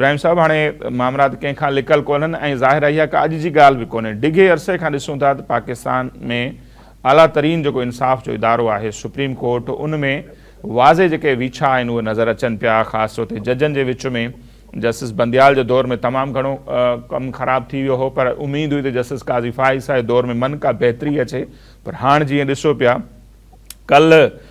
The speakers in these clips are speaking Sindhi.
ابراهيم صاحب هاڻي مامرا ته ڪنهن کان لڪل ڪونهن ۽ ظاهر آهي اها ڪا اڄ جي ڳالهه به ڪونهي ڊگهي عرصي کان ڏسون ٿا ته پاڪستان ۾ اعليٰ ترين جيڪو انصاف جو ادارو آهي سپريم ڪورٽ ان ۾ واضح جيڪي ويڇا آهن اهي نظر اچن پيا خاص طور تي ججن جي وچ ۾ جسٽس بنديال جي دور ۾ تمام گهڻو ڪم خراب ٿي ويو هو پر اميد هئي ته جسٽس قاضي فائز صاحب جي دور ۾ من ڪا بهتري اچي پر هاڻ جيئن ڏسو پيا ڪلهه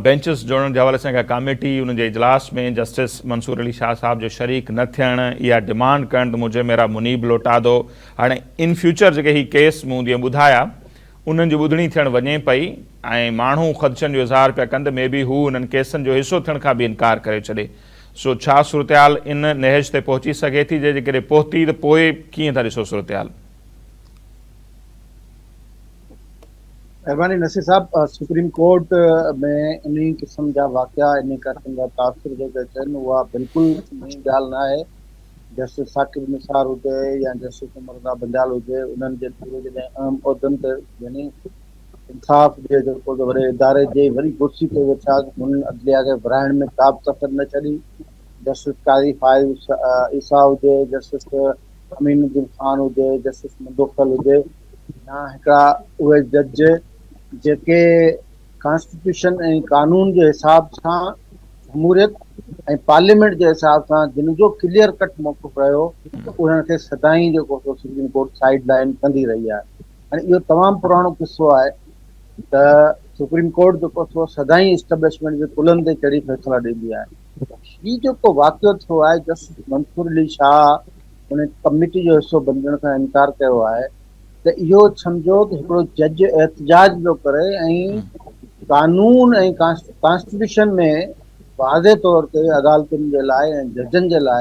بينچز جوڙڻ جي حوالي سان هڪ ڪاميٽي ان جي اجلاس ۾ جسٽس منصور علي شاهه صاحب جو شريڪ نه ٿيڻ اها ڊمانڊ ڪرڻ ته مجهي ميرا منيب لوٽا دو هاڻي ان فيوچر جيڪي هي ڪيس مون جيئن ٻڌايا انهن جي ٻڌڻي ٿيڻ وڃي پئي ۽ ماڻهو خدشن جو اظهار پيا ڪن ته مي بي هو انهن ڪيسن جو حصو ٿيڻ کان به انڪار ڪري ڇڏي سو ڇا صورتحال ان نهج تي پهچي سگهي ٿي جي جيڪڏهن پهتي ته پوء ڪيئن ٿا ڏسو صورتحال؟ مهرباني نصير صاحب سپريم ڪورٽ ۾ انهي قسم جا واقعا انهي قسم جا تاثر جيڪي اچن اها بلڪل نئين ڳالهه نه آهي جسٽس ثاقب نثار هجي يا جسٽس عمر عطا بنديال هجي انهن جي اهي جڏهن اهم عهدن تي يعني انصاف جي جيڪو وڏي اداري جي وڏي ڪرسي تي ويٺا انهن عدليه کي ورهائڻ ۾ ڪا به ڪسر نه ڇڏي جسٽس قاضي فائز عيسيٰ هجي جسٽس امين الدين خان هجي، جسٽس مندوخيل هجي يا هڪڙا اهي جج جيڪي ڪانسٽيٽيوشن ۽ قانون جي حساب سان جمهوريت ۽ پارليامينٽ جي حساب سان جن جو ڪليئر ڪٽ موقف رهيو انهن کي سدائين جيڪو سو سپريم ڪورٽ سائيڊ لائن ڪندي رهي آهي. هاڻي اهو تمام پراڻو قصو آهي ته سپريم ڪورٽ جيڪو سو سدائين اسٽيبلشمينٽ جي ڪلهن تي چڙهي فيصلا ڏيندي آهي. هي جيڪو واقعو ٿيو آهي جسٽس منصور علي شاهه ان ڪميٽي جو حصو بنجڻ کان انڪار ڪيو آهي ته اهو سمجهو ته هڪڙو جج احتجاج پيو ڪري ۽ قانون ۽ ڪانسٽيٽيوشن ۾ واضح طور تي عدالتن جي لاء ۽ ججن جي لاء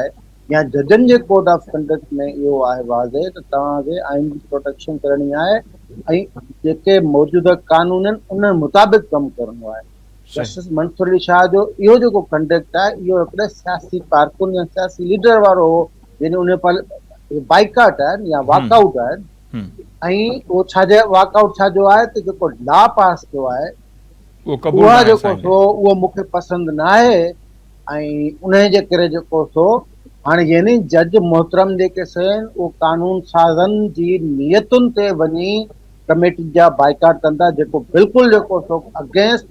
يا ججن جي ڪوڊ آف ڪنڊڪٽ ۾ اهو آهي واضح ته توهان کي آئين جي پروٽيڪشن ڪرڻي آهي ۽ جيڪي موجوده قانون آهن انهن مطابق ڪم ڪرڻو آهي. جسٽس منصور علي شاهه جو اهو جيڪو ڪنڊڪٽ آهي اهو هڪڙي سياسي ڪارڪن يا سياسي ليڊر وارو هو يعني ان جو بائيڪاٽ آهي يا واڪ آئوٽ آهي ۽ اهو ڇا جي واڪ آئوٽ ڇا جو آهي ته جيڪو لا پاس ٿيو آهي اها جيڪو سو اهو مون کي پسند نه آهي ۽ ان جي ڪري جيڪو سو هاڻي يعني جج محترم جيڪي سين اهو قانون سازن جي نيتن تي وڃي ڪميٽي جا بائيڪاٽ ڪن ٿا جيڪو بلڪل جيڪو سو against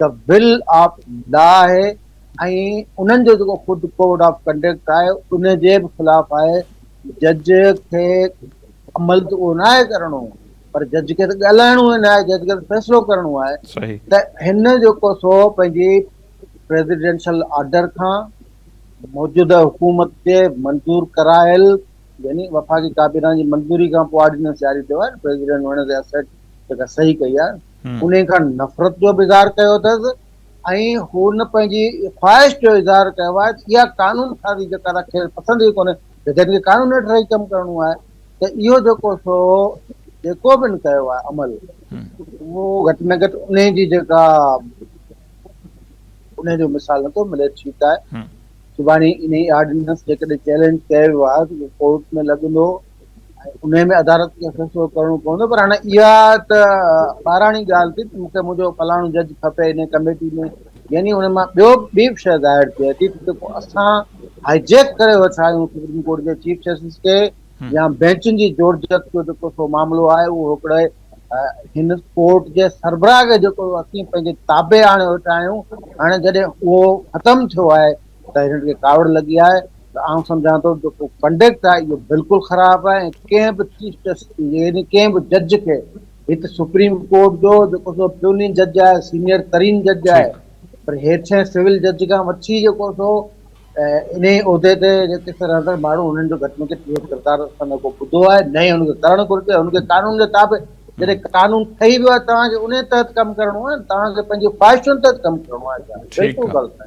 the will of law آهي ۽ انهن جو جيڪو خود ڪوڊ آف ڪنڊڪٽ آهي ان جي به خلاف آهي جج کي عمل ته اهو ناهي ڪرڻو پر جج کي ته ڳالهائڻو ئي ناهي جج کي ته فيصلو ڪرڻو آهي ته هن جيڪو سو پنهنجي پريزيڊنشل آرڊر کان موجوده حڪومت جي منظور ڪرايل يعني وفاقي ڪابينا جي منظوري کان پوء آرڊيننس جاري ٿيو آهي پريزيڊنٽ ان تي اسيٽ جيڪا صحيح ڪئي آهي انهي کان نفرت جو به اظهار ڪيو اٿس ۽ هن پنهنجي خواهش جو اظهار ڪيو آهي ته اها قانون سازي جيڪا ته کيس پسند ئي ڪونهي ججن کي قانون هيٺ رهي ڪم ڪرڻو آهي ته اهو جيڪو سو جيڪو به هن ڪيو آهي عمل اهو گهٽ ۾ گهٽ انهي جي جيڪا انهي جو مثال نٿو ملي ٺيڪ آهي سڀاڻي انهي آرڊيننس جيڪڏهن چئلينج ڪيو ويو آهي ته اهو ڪورٽ ۾ لڳندو ۽ انهي ۾ عدالت کي فيصلو ڪرڻو پوندو پر هاڻي اها ته ٻاراڻي ڳالهه ٿي ته مون کي منهنجو فلاڻو جج کپي انهي ڪميٽي ۾ يعني ان مان ٻيو ٻي به شيء ظاهر ٿئي ٿي ته جيڪو اسان هائيجيڪ ڪري ويٺا آهيون سپريم ڪورٽ جي چيف جسٽس کي يا بينچن جي جوڙجڪ جو جيڪو سو معاملو آهي اهو هڪڙي هن ڪورٽ جي سربراهه کي جيڪو اسين پنهنجي تابع آڻي ويٺا آهيون هاڻي جڏهن اهو ختم ٿيو آهي ته هنن کي ڪاوڙ لڳي آهي ته آئون سمجهان ٿو جيڪو ڪنڊڪٽ آهي اهو بلڪل خراب آهي ۽ ڪنهن به چيف جسٽس يعني ڪنهن به جج کي هت سپريم ڪورٽ جو جيڪو سو پيوني جج آهي سينيئر ترين جج آهي پر هيٺين سول جج کان وٺي جيڪو سو انهيء عهدي تي جيڪي سر رهندڙ ماڻهو انهن جو گهٽ ۾ گهٽ اهو ڪردار اسان نه ڪو ٻڌو آهي نه ئي ان کي ڪرڻ گهرجي ان کي قانون جي تابع جڏهن قانون ٺهي ويو آهي توهان کي انهيء تحت ڪم ڪرڻو آهي توهان کي پنهنجي خواهشن تحت ڪم ڪرڻو آهي ڇا بلڪل غلط آهي.